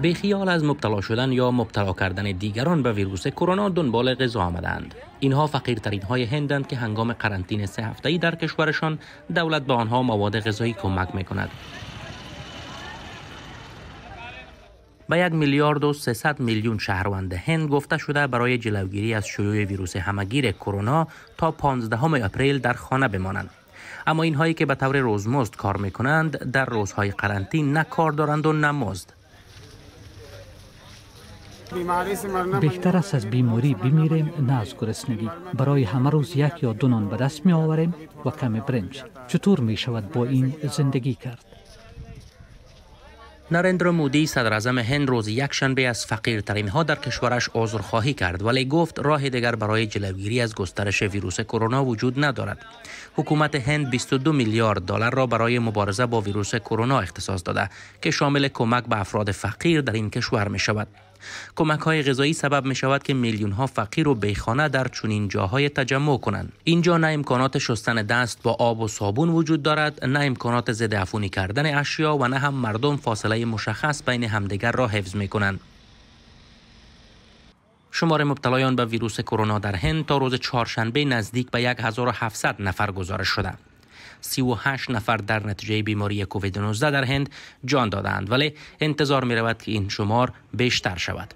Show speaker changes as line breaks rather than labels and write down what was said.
بیخیال از مبتلا شدن یا مبتلا کردن دیگران به ویروس کرونا دنبال غذا آمدند. اینها فقیرترین های هندند که هنگام قرنطینه 3 هفته‌ای در کشورشان دولت به آنها مواد غذایی کمک میکند. به 1,300,000,000 شهروند هند گفته شده برای جلوگیری از شیوع ویروس همگیر کرونا تا 15 اپریل در خانه بمانند. اما اینهایی که به طور روزمزد کار میکنند در روزهای قرنطین نه کار دارند و نه مزد.
بهتر است از بیماری بمیریم نه از گرسنگی. برای همه روز 1 یا 2 نان به دست می آوریم و کم برنج. چطور می شود با این زندگی کرد؟
نارندرا مودی صدر اعظم هند روز یکشنبه از فقیرترین ها در کشورش عذرخواهی کرد، ولی گفت راه دیگر برای جلوگیری از گسترش ویروس کرونا وجود ندارد. حکومت هند 22 میلیارد دلار را برای مبارزه با ویروس کرونا اختصاص داده که شامل کمک به افراد فقیر در این کشور می شود. کمک های غذایی سبب می شود که میلیون ها فقیر و بیخانه در چنین جاهای تجمع کنند. اینجا نه امکانات شستن دست با آب و صابون وجود دارد، نه امکانات ضد عفونی کردن اشیا و نه هم مردم فاصله مشخص بین همدیگر را حفظ می کنند. شمار مبتلایان به ویروس کرونا در هند تا روز چهارشنبه نزدیک به 1700 نفر گزارش شده. 38 نفر در نتیجه بیماری کووید 19 در هند جان دادند، ولی انتظار می رود که این شمار بیشتر شود.